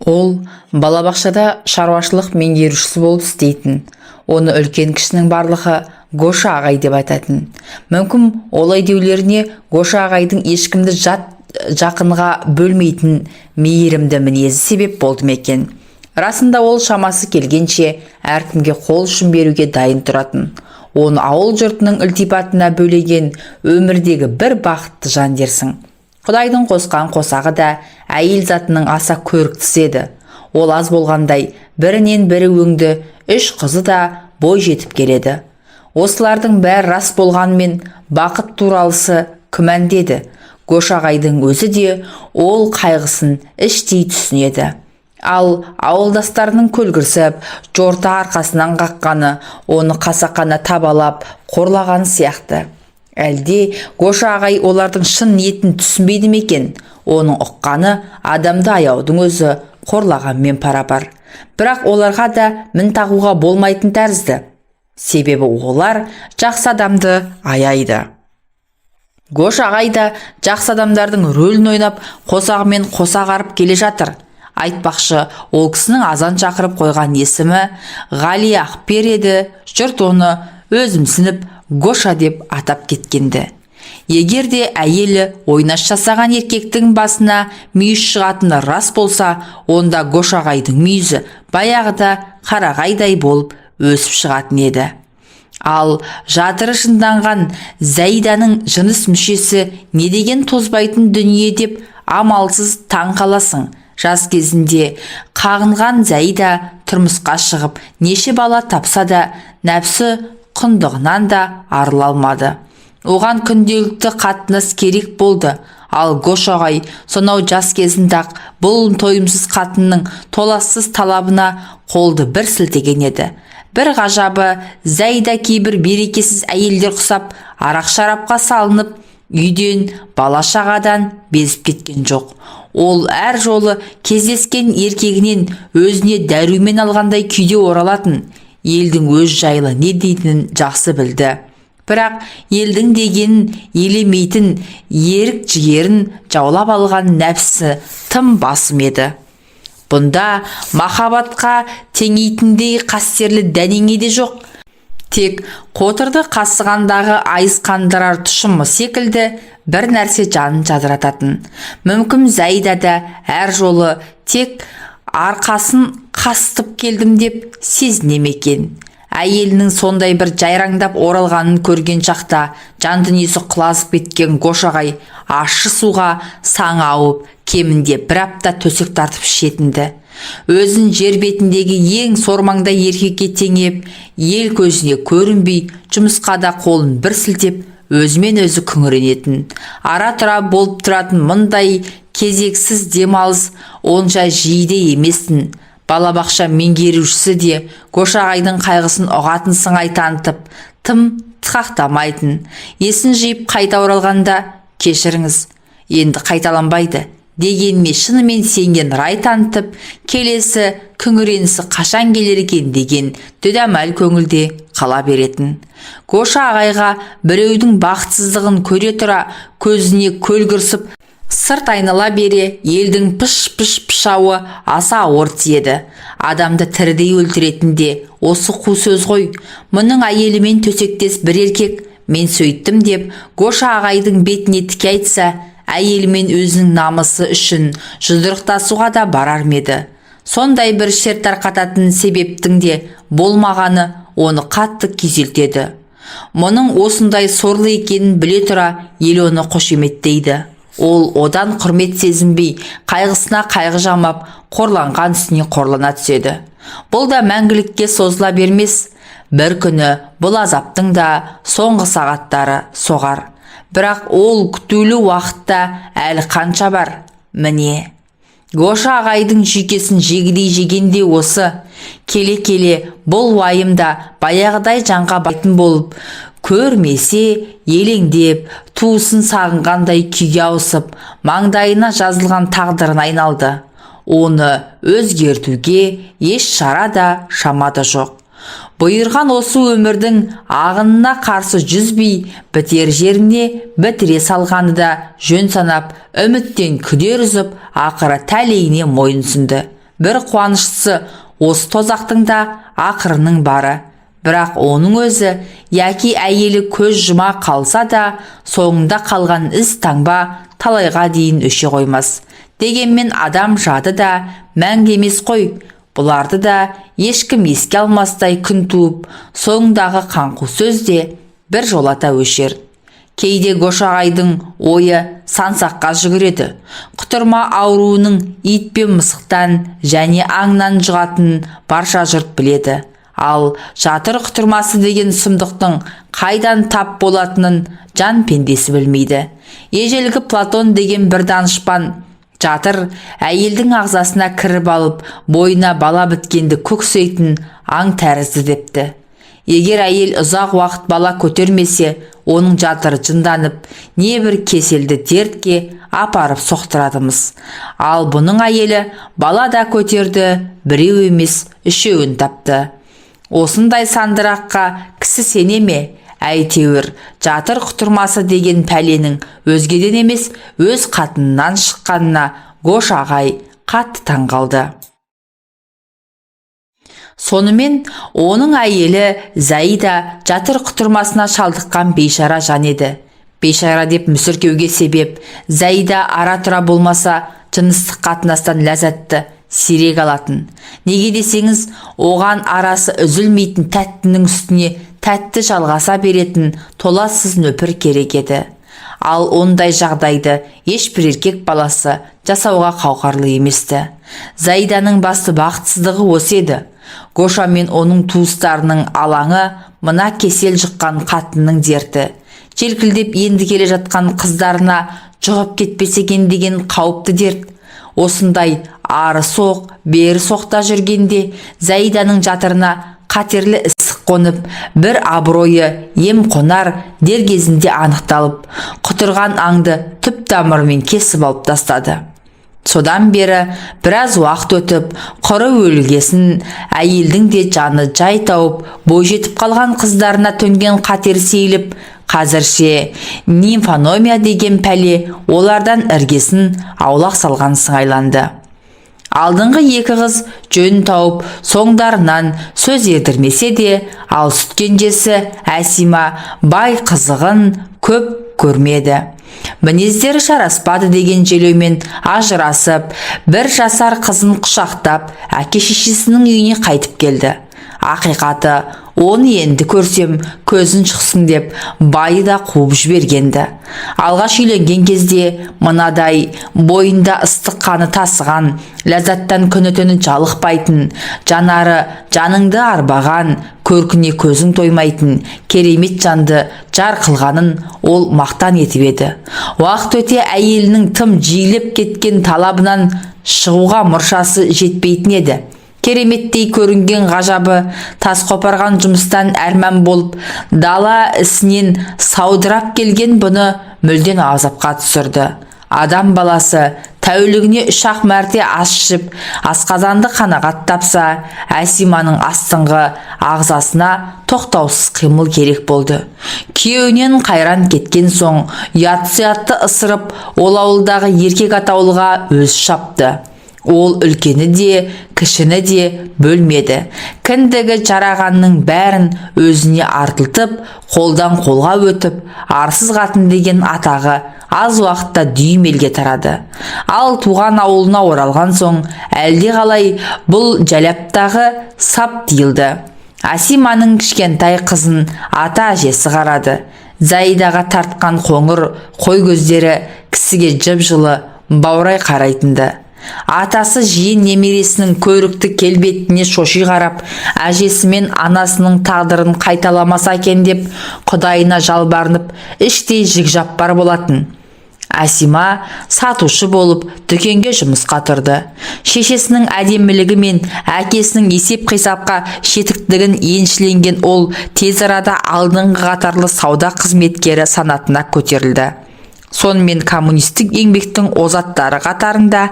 Ол балабақшада шаруашылық меңгерушісі болып істейтін. Оны үлкен кішінің барлығы Гоша ағай деп айтатын. Мүмкін, олай деулеріне Гоша ағайдың ешкімді жат жақынға бөлмейтін мейірімді мінезі себеп болды ма екен? Расында, ол шамасы келгенше әркімге қол ұшын беруге дайын тұратын. Оны ауыл жұртының ілтипатына бөлеген өмірдегі бір бақытты жан дерсің. Құдайдың қосқан қосағы да әйел затының аса көріктісі еді. Ол аз болғандай, бірінен бірі өңді үш қызы да бой жетіп келеді. Осылардың бәрі рас болғанмен, бақыт туралысы күмәнді еді. Гоша ағайдың өзі де ол қайғысын іштей түсінеді. Ал ауылдастарының көлгірсіп, жорта арқасынан қаққаны, оны қасақана табалап қорлағаны сияқты. Әлде Гоша ағай олардың шын ниетін түсінбейді ме екен? Оның ұққаны: адамды аяудың өзі қорлағанмен парапар. Бірақ оларға да мін тағуға болмайтын тәрізді, себебі олар жақсы адамды аяйды. Гоша ағай да жақсы адамдардың рөлін ойнап, қосағымен қоса қарып келе жатыр. Айтпақшы, ол кісінің азан шақырып қойған есімі Ғали Ақпер еді. Жұрт оны өзімсініп Гоша деп атап кеткенді. Егер де әйелі ойнас жасаған еркектің басына мүйіз шығатыны рас болса, онда Гоша ағайдың мүйізі баяғыда қарағайдай болып өсіп шығатын еді. Ал жатыры жынданған Зәйданың жыныс мүшесі не деген тозбайтын дүние деп амалсыз таң қаласың. Жас кезінде қағынған Зәйда тұрмысқа шығып, неше бала тапса да, нәпсі құндығынан да арыла алмады. Оған күнделікті қатынас керек болды. Ал Гоша ағай сонау жас кезінде-ақ бұл тойымсыз қатынның толассыз талабына қолды бір сілтеген еді. Бір ғажабы, Зәйда кейбір берекесіз әйелдер құсап арақ шарапқа салынып, үйден, бала шағадан безіп кеткен жоқ. Ол әр жолы кездескен еркегінен өзіне дәрумен алғандай күйде оралатын. Елдің өз жайлы не дейтінін жақсы білді. Бірақ елдің дегенін елемейтін ерік жігерін жаулап алған нәпсі тым басым еді. Бұнда махаббатқа теңейтіндей қастерлі дәнеңе де жоқ. Тек қотырды қасығандағы айыз қандырар тұшымы секілді бір нәрсе жанын жадырататын. Мүмкін, Зәйда да әр жолы тек арқасын қасытып келдім деп сезіне ме екен? Әйелінің сондай бір жайраңдап оралғанын көрген шақта жан дүниесі құлазып кеткен Гош ағай ащы суға саңы ауып, кемінде бір апта төсек тартып ішетін-ді. Өзін жер бетіндегі ең сормаңдай еркекке теңеп, ел көзіне көрінбей, жұмысқа да қолын бір сілтеп, өзімен өзі күңіренетін. Ара-тұра болып тұратын мұндай кезексіз демалыс онша жиі де еместін. Балабақша меңгерушісі де Гош ағайдың қайғысын ұғатын сыңай танытып, тым тықақтамайтын. Есін жиып қайта оралғанда «Кешіріңіз, енді қайталанбайды» дегеніме шынымен сенген рай танытып, келесі күңіренісі қашан келер екен деген дүдәмал көңілде қала беретін. Гоша ағайға біреудің бақытсыздығын көре тұра көзіне көлгірсіп, сырт айнала бере елдің пыш-пыш пышауы аса ауыр тиеді. Адамды тірідей өлтіретін де осы қу сөз ғой. Мұның әйелімен төсектес бір еркек «Мен сөйттім» деп Гоша ағайдың бетіне тіке айтса, әйелімен өзінің намысы үшін жұдырықтасуға да барар ма еді? Сондай бір шер тарқататын себептің де болмағаны оны қатты күйзелтеді. Мұның осындай сорлы екенін біле тұра, ел оны қошеметтейді. Ол одан құрмет сезінбей, қайғысына қайғы жамап, қорланған үстіне қорлана түседі. Бұл да мәңгілікке созыла бермес. Бір күні бұл азаптың да соңғы сағаттары соғар. Бірақ ол күтулі уақытта әлі қанша бар? Міне, Гоша ағайдың жүйкесін жегідей жегенде осы. Келе-келе бұл уайым да баяғыдай жанға байтын болып көрмесе, елеңдеп, туысын сағынғандай күйге ауысып, маңдайына жазылған тағдырына айналды. Оны өзгертуге еш шара да, шама да жоқ. Бұйырған осы өмірдің ағынына қарсы жүзбей, бітер жеріне бітіре салғаны да жөн санап, үміттен күдер үзіп, ақыры тәлейіне мойынсұнды. Бір қуаныштысы, осы тозақтың да ақырының бары. Бірақ оның өзі яки әйелі көз жұма қалса да, соңында қалған із таңба талайға дейін өше қоймас. Дегенмен адам жады да мәңгі емес қой. Бұларды да ешкім еске алмастай күн туып, соңындағы қаңқу сөз де бір жолата өшер. Кейде Гоша ағайдың ойы сан-саққа жүгіреді. Құтырма ауруының ит пен мысықтан және аңнан жұғатынын барша жұрт біледі. Ал жатыр құтырмасы деген сұмдықтың қайдан тап болатынын жан пендесі білмейді. Ежелгі Платон деген бір данышпан жатыр әйелдің ағзасына кіріп алып, бойына бала біткенді көксейтін аң тәрізді депті. Егер әйел ұзақ уақыт бала көтермесе, оның жатыры жынданып, небір кеселді дертке апарып соқтырадымыз. Ал бұның әйелі бала да көтерді, біреу емес, үшеуін тапты. Осындай сандыраққа кісі сене ме? Әйтеуір жатыр құтырмасы деген пәленің өзгеден емес, өз қатынынан шыққанына Гоша ағай қатты таң қалды. Сонымен оның әйелі Зайда жатыр құтырмасына шалдыққан бейшара жан еді. Бейшара деп мүсіркеуге себеп, Зайда ара-тұра болмаса жыныстық қатынастан ләззатты сирек алатын. Неге десеңіз, оған арасы үзілмейтін тәттінің үстіне тәтті жалғаса беретін толассыз нөпір керек еді. Ал ондай жағдайды ешбір еркек баласы жасауға қауқарлы еместі. Зайданың басты бақытсыздығы осы еді. Гоша мен оның туыстарының алаңы мына кесел жұққан қатынның дерті. Желкілдеп енді келе жатқан қыздарына жұғып кетпесе екен деген қауіпті дерт. Осындай ары соқ, бері соқта жүргенде Зайданың жатырына қатерлі ісік қонып, бір абыройы ем қонар дер кезінде анықталып, құтырған аңды түп тамырымен кесіп алып тастады. Содан бері біраз уақыт өтіп, құры өлгесін әйелдің де жаны жай тауып, бойжетіп қалған қыздарына төнген қатер сейіліп, қазірше нимфономия деген пәле олардан іргесін аулақ салған сыңайланды. Алдыңғы екі қыз жөн тауып, соңдарынан сөз ердірмесе де, ал сүт кенжесі Әсима бай қызығын көп көрмеді. Мінездері жараспады деген желеумен ажырасып, бір жасар қызын құшақтап, әке шешесінің үйіне қайтып келді. Ақиқаты, оны енді көрсем көзін шықсын деп байы да қуып жібергенді. Алғаш үйленген кезде мынадай бойында ыстық қаны тасыған, ләззаттан күні-түні жалықпайтын, жанары жаныңды арбаған, көркіне көзің тоймайтын керемет жанды жар қылғанын ол мақтан етіп еді. Уақыт өте әйелінің тым жиілеп кеткен талабынан шығуға мұршасы жетпейтін еді. Кереметтей көрінген ғажабы тас қопарған жұмыстан әрман болып, дала ісінен саудырап келген бұны мүлден азапқа түсірді. Адам баласы тәулігіне үш-ақ мәрте ас ішіп, асқазанды қанағат тапса, Әсиманың астыңғы ағзасына тоқтаусыз қимыл керек болды. Күйеуінен қайран кеткен соң, ұят-сұятты ысырып, ол ауылдағы еркек атаулыға өз шапты. Ол үлкені де, кішіні де бөлмеді. Кіндігі жарағанның бәрін өзіне артылтып, қолдан қолға өтіп, арсыз қатын деген атағы аз уақытта дүйім елге тарады. Ал туған ауылына оралған соң, әлде қалай бұл жәләптағы сап тыйылды. Асиманың кішкентай қызын ата әжесі қарады. Зайдаға тартқан қоңыр қой көздері кісіге жып-жылы баурай қарайтынды. Атасы жиен немересінің көрікті келбетіне шоши қарап, әжесі мен анасының тағдырын қайталамаса екен деп құдайына жалбарынып, іштей жік-жаппар болатын. Әсима сатушы болып дүкенге жұмысқа тұрды. Шешесінің әдемілігі мен әкесінің есеп-қисапқа жетіктігін еншіленген ол тез арада алдыңғы қатарлы сауда қызметкері санатына көтерілді. Сонымен коммунистік еңбектің озаттары қатарында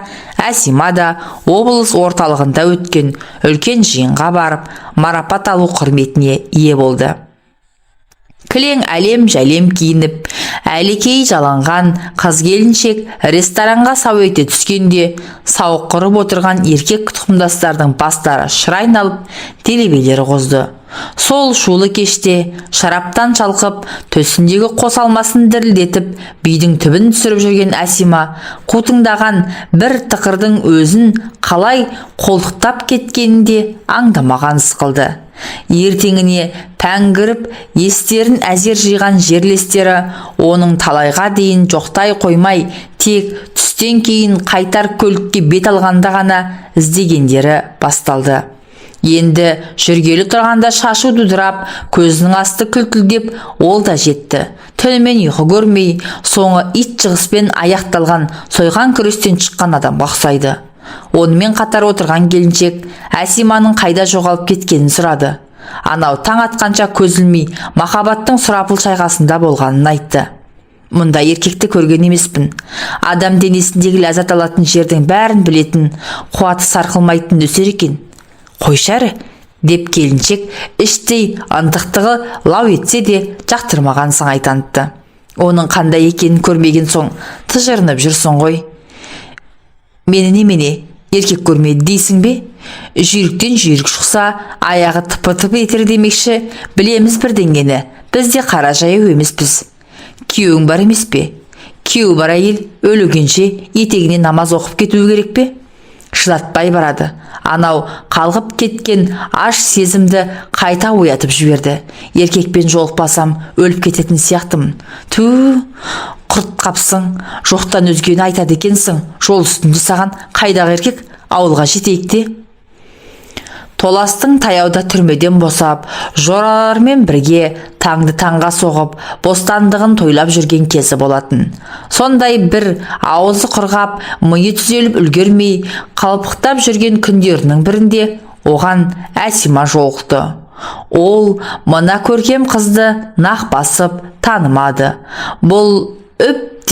Әсима да облыс орталығында өткен үлкен жиынға барып, марапат алу құрметіне ие болды. Кілең әлем-жәлем киініп, Әлекей жаланған қыз-келіншек ресторанға сау ете түскенде сауық құрып отырған еркек тұқымдастардың бастары шыр айналып, делебелері қозды. Сол шулы кеште шараптан шалқып, төсіндегі қос алмасын дірілдетіп, бидің түбін түсіріп жүрген Әсима қутыңдаған бір тықырдың өзін қалай қолтықтап кеткенін де аңдамаған сықылды. Ертеңіне пәңгіріп естерін әзер жиған жерлестері оның талайға дейін жоқтай қоймай, тек түстен кейін қайтар көлікке бет алғанда ғана іздегендері басталды. Енді жүргелі тұрғанда шашы дудырап, көзінің асты күлкілдеп, ол да жетті. Түнімен ұйқы көрмей, соңы ит жығыспен аяқталған сойқан күрестен шыққан адамға ұқсайды. Онымен қатар отырған келіншек Әсиманың қайда жоғалып кеткенін сұрады. Анау таң атқанша көз ілмей, махаббаттың сұрапыл шайқасында болғанын айтты. Мұндай еркекті көрген емеспін. Адам денесіндегі ләззат алатын жердің бәрін білетін, қуаты сарқылмайтын нөсер екен. Қойшы әрі, деп келіншек іштей ынтықтығы лау етсе де, жақтырмаған сыңай танытты. Оның қандай екенін көрмеген соң тыжырынып жүрсің ғой. Мені немене, еркек көрмеді дейсің бе? Жүйріктен жүйрік шықса, аяғы тыпы-тыпы етер демекші, білеміз бірдеңені. Біз де қара жаяу емеспіз. Күйеуің бар емес пе? Күйеуі бар әйел өлгенше етегіне намаз оқып кетуі керек пе? Шыдатпай барады. Анау қалғып кеткен аш сезімді қайта оятып жіберді. Еркекпен жолықпасам, өліп кететін сияқтымын. Ту, құрт қапсың, жоқтан өзгені айтады екенсің. Жол үстінде саған қайдағы еркек, ауылға жетейік те. Толастың таяуда түрмеден босап, жоралармен бірге таңды таңға соғып, бостандығын тойлап жүрген кезі болатын. Сондай бір ауызы құрғап, миы түзеліп үлгермей, қалпықтап жүрген күндерінің бірінде оған Әсима жолықты. Ол мына көркем қызды нақ басып танымады. Бұл үп